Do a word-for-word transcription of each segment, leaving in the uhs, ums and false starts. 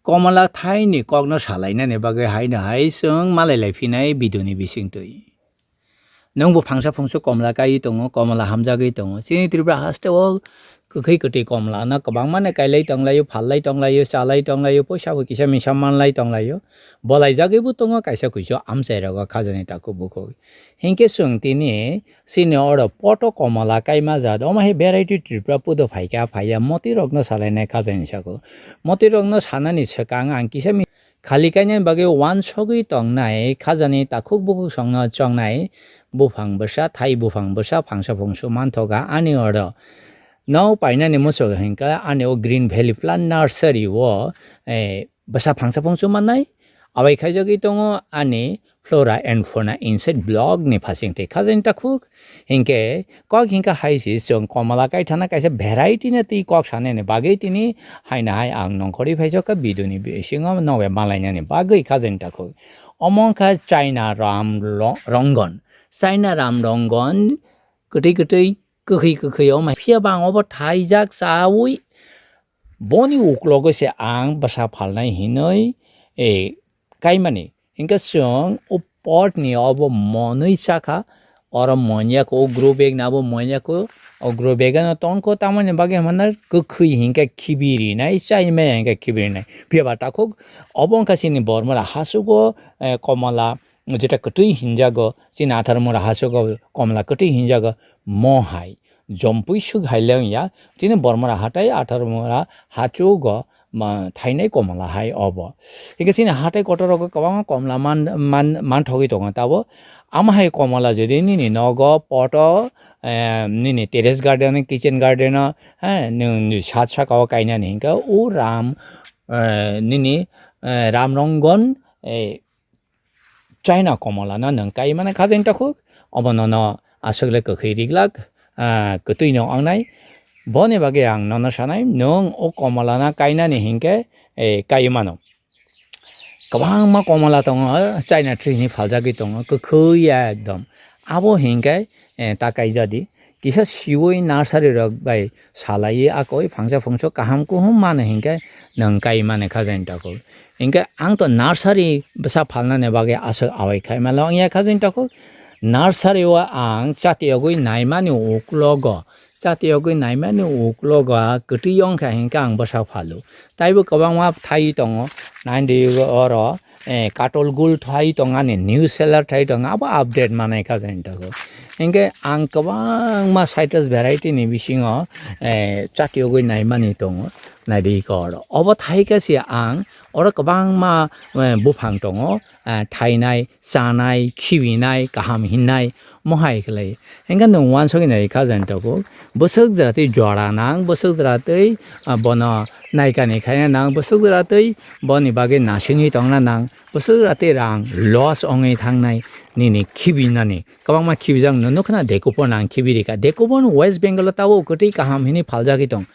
komola thaini kokno salainani bagwi haino hai chwng malai lai phinai video ni bisingtwi. Nwng bo phangsa phungsu komola kaiwi tongo, komola hamjagwi tongo. Chini Tripura haste o kwkhwi kwtwi komola no kwbangma no kailai tonglaio, phallai tonglaio, chalai tonglaio, poisa bo kisa misa manlai tonglaio. Bolaijagwi bo tongo kaisa kuisu amchai rogo khajani takhuk bukhuk. Hinkhe chwng tini chini oro poto komola kaima jat, omo hai variety Tripura pudo phaikha phaiya motwi rokno salainai khajani sako. Motwi rokno sanani swkang ang kisa mi-, khali kainani bagwi uansugwi tongnai khajani takhuk bukhuk songno chongnai buphang bwsa, thai buphang bwsa, phangsa phungsu manthoka ani oro. No painani muchuk hinkha ani o Green Valley Plant Nursery o, eh, bwsa phangsa phungsu mannai. Abai khaijagwi tongo ani Flora and Fauna Inside blog ni phasing tei khajani takhuk. Hinkhe kok hinkha hai se chwng komola kaithana kaisa variety no twi kok sanani bagwi tini haino hai ang nongkhorwi phaijak kha video ni bisingo nobe malainani bagwi khajani takhuk. Omo wngkha China ram lo-, rongon. China ram rongon kwtwi kwtwi, kwkhwi kwkhwi omo hai. Phiya bo ang obo thaijak chawi boni uklogo se ang bwsa phalnai hinwi, eh, kaimani. Hinkhe chwng o pot ni obo monwi chakha, oro monyako, o grow bag ni abo monyako, o grow bag no tonkho tamoni bagwi hwnna kwkhwi hinkhe khibirinai, chaimaya hinkhe khibirinai. Phiya ba takhuk obo wngkha chini Bormora hachugo, eh, komola, jeta kwtwi hinjago, chini Atharmura hachugo komola kwtwi hinjago, mo hai jompui suk hai le wngya, chini Bormora hatai Atharmura hachugo ma thainai komola hai obo. Hinkhe chini hatai kotor rogo kwbangma komola man, man, manthogwi tongo tabo. Ama hai komola jodi nini nogo poto, eh, nini terrace garden, kitchen garden o, eh, nwng sat saka o kainani hinkhe o ram, eh, nini, eh, ram rongon, eh, China komola no nwng kai mano khajani takhuk, obo nono aswk le kwkhwi riglak, ah, kwtwi no wngnai. Boni bagwi ang nono sanai, nwng o komola no kainani hinkhe, eh, kai mano. Kwbangma komola tongo, China tree hinwi phaljagwi tongo, kwkhwi ekdom. Abo hinkhe, eh, ta kaijadi. Kisa siwi nursery rok bai salaiwi akoi phangsa phungsa kaham kuhum mano hinkhe nwng kai mano khajani takhuk. Hinkhe ang to nursery bwsa phalnani bagwi aswk awai khai malo wngya khajani takhuk. Nursery o ang chatiyogwi naimani uklogo, chatiyogwi naimani uklogo a kwtwi wngkha hinkhe ang bwsa phalo. Taibo kwbangma thai tongo, naidi oro, eh, katol gul thai tong ani, new seller thai tong, abo update manai kha jani tago. Hinkhe ang kwbangma citrus variety ni bisingo, eh, chatiyogwi naimani tongo, naidi iko oro. Obo thai khe se ang oro kwbangma, eh, buphang tongo, eh, thainai, chanai, khibinai, kaham hinnai, mohai khlai. Hinkhe nwng uansugwi nai kha jani tago. Bwswk jora twi jora nang, bwswk jora twi, ah, bono naikani khaina nang, bwswk jora twi boni bagwi nasingwi tongna nang, bwswk jora twi rang loss wngwi thangnai nini khibinani. Kwbangma khibijak no nukha na, Decopon ang khibi rikha. Decopon West Bengal o tabuk kwtwi kaham hinwi phaljagwi tong.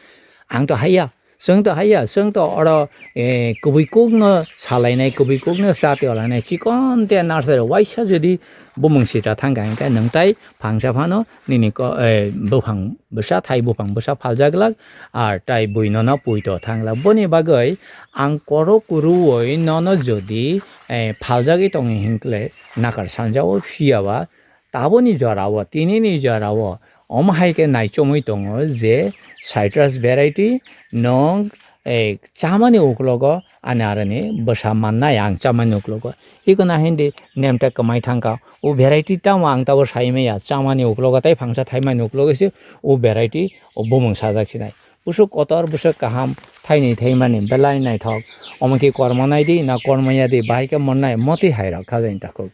Ang to haiya, chwng to haiya, chwng to oro, eh, kubui kuk no salainai, kubui kuk no cha twi olainai, chikon te nursery waisa jodi bumung sitra thangkha hinkhe nwng tai phangsa phano nini ko-, eh, buphang bwsa, thai buphang bwsa phaljak glak, ar tai bui nono puito thang glak. Boni bagwi ang koro kuruoi nono jodi, eh, phaljagwi tongo hinkhe nakar sanja o phiya ba taboni jora o, tinini jora o, omo hai khe naichomwi tongo je citrus variety nwng, eh, chamani uklogo ani aroni bwsa mannai ang chamani uklogo. Iko na hindi nemta kwmai thangkha. O variety tamo ang tabo sai maya, chamani uklogo tei phangsa thaimani uklogo se o variety o bumung sajak sinai. Bwswk kotor, bwswk kaham, thaini thaimani belai naithok. Omo khe kormo nai di, na kormo ya di, bahai khe monnai, motwi hai rok kha jani takhuk.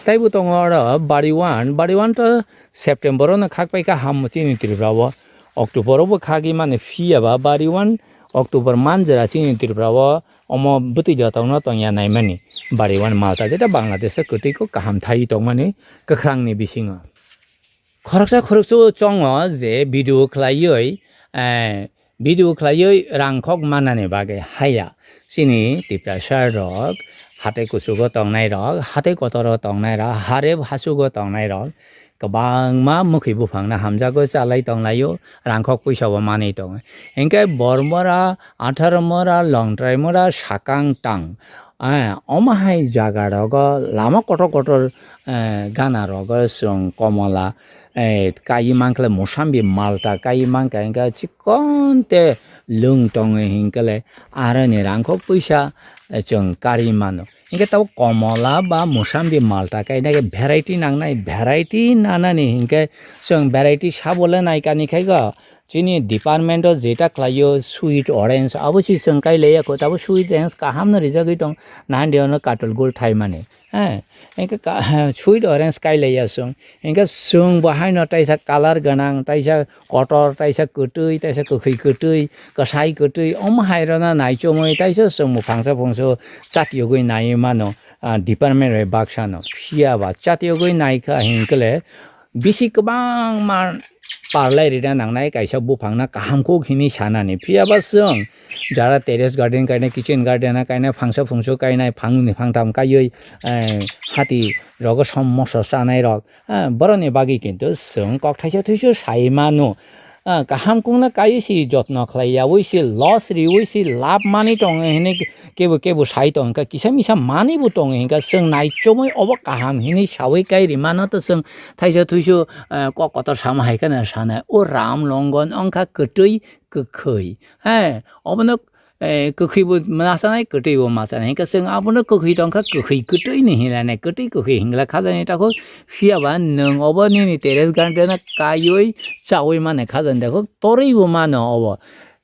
Taibo tongo oro bari one, bari one to September o no khak pai kha ham chini Tripura o. October o bo khagwi mani phiya ba bari one, October manjra chini Tripura o omo bwtwi jotokno tongya naimani. Bari one Malta jeta Bangladesh o kwtwi kok kaham thai tongmani kwkhrang ni bisingo. Khoroksa khoroksa o chongo je video khlaiwi, eh, video khlaiwi rang khok manani bagwi haya. Chini Tiprasa rok, hatai kuchugo tongnai rok, hatai kotoro tongnai rok, hareb hachugo tongnai rok, kwbangma mwkhwi buphangno hamjago, chalai tonglaio, rangkhok puisa bo manwi tongo. Hinkhe bor mora, atharo mora, longtrai mora, sakang tang, eh, omo hai jaga rogo lama kotor kotor, eh, gana rogo chwng komola, eh, kaiwi mankha, mosambi malta kaiwi mankha, hinkhe chikon te lwng tongo hinkhe le aroni rangkhok puisa, eh, chwng karwi mano. Hinkhe tabuk komola ba mosambi malta kainai khe variety nangnai, variety nanani hinkhe chwng variety sabo le naikani khai go. Chini department o jeta khlaio sweet orange, abo si chwng kai laiya kho, tabuk sweet orange kaham no rijagwi tong, nahande ono katul gul thaimani. He, hinkhe ka-, sweet orange kai laiya chwng. Hinkhe chwng bo haino taisa colour gwnang, taisa kotor, taisa kwtwi, taisa kwkhwi kwtwi, kwsai kwtwi, omo hai rwna naichomwi taisa chwng muphangsa phungsa chatyogwi naiwi mano, ah, department bai baksa no. Phiya ba chatyogwi naikha hinkhe le bisi kwbangma parlai rina nangnai kaisa buphangno kaham kuk hinwi sanani. Phiya ba chwng jara terrace garden kainai, kitchen garden o kainai, phangsa phungsa kainai, phangni phangtham kaiwi, eh, hati rogo som moso chanai rok, ah, borokni bagwi kintu chwng kok thaisa thuisu sai mano. Ah, kaham kungno kaiwi si jotno khlai yaui si, loss riui si, lab manwi tongo hinwi kebo kebo sai tong kha, kisa misa manwi bo tongo hinkha, chwng naichomwi obo kaham hinwi saui kai rimano to chwng thaisa thuisu, ah, kok kotor sama hai kheno sanai. O Ram Longon wngkha kwtwi kwkhwi, he, obono eh, kwkhwi bo machanai, kwtwi bo machanai. Hinkhe chwng abono kwkhwi tongkha, kwkhwi kwtwi ni hinlanai, kwtwi kwkhwi hinla khajani takhuk. Phiya ba nwng obo nini terrace garden o kaiwi chaui mani khajani takhuk, torwi bo mano obo.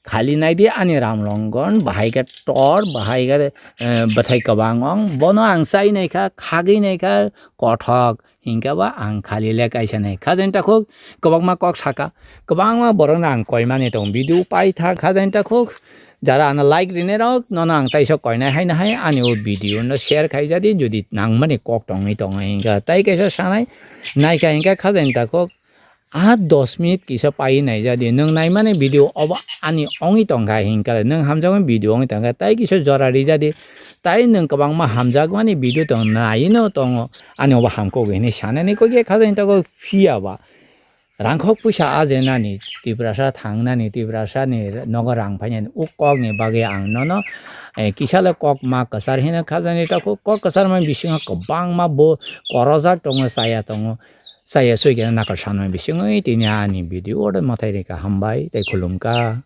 Khali naidi ani Ram Longon, bahai khe tor, bahai khe, eh, bwthai kwbang ong. Bono ang chai naikha, khagwi naikha, kothok. Hinkhe ba ang khali le kaisa nai. Khajani takhuk kwbangma kok saka. Kwbangma borokno ang koimani tong video paitha khajani takhuk. Jara ano like rinai rok nono ang taisa koinai haino hai ani o video no share khaijadi jodi nangmani kok tongwi tongo hinkhe. Tai kaisa sanai naikha hinkhe khajani takhuk. Ah, dos minute kisa pai naijadi. Nwng naimani video obo ani ongwi tongkha hinkhe. Nwng hamjakmani video ongwi tongkha. Tai kisa jora rijadi. Tai nwng kwbangma hamjakmani video tong naino tongo. Ani obo hamkuk hinwi sanani kok ya khajani takhuk phiya ba. Rangkhok puisa ajenani, Tiprasa thangnani, Tiprasani nogo rang phainani, o kokni bagwi ang nono, eh, kisalo kok ma kwchar hino khajani takhuk, kok kwchar ma bisingo kwbangma bo korojak tongo, chaya tongo, chaya soi khe nakar sanma bisingwi tini ani video oro mwthai rikha, hambai tei khulumkha.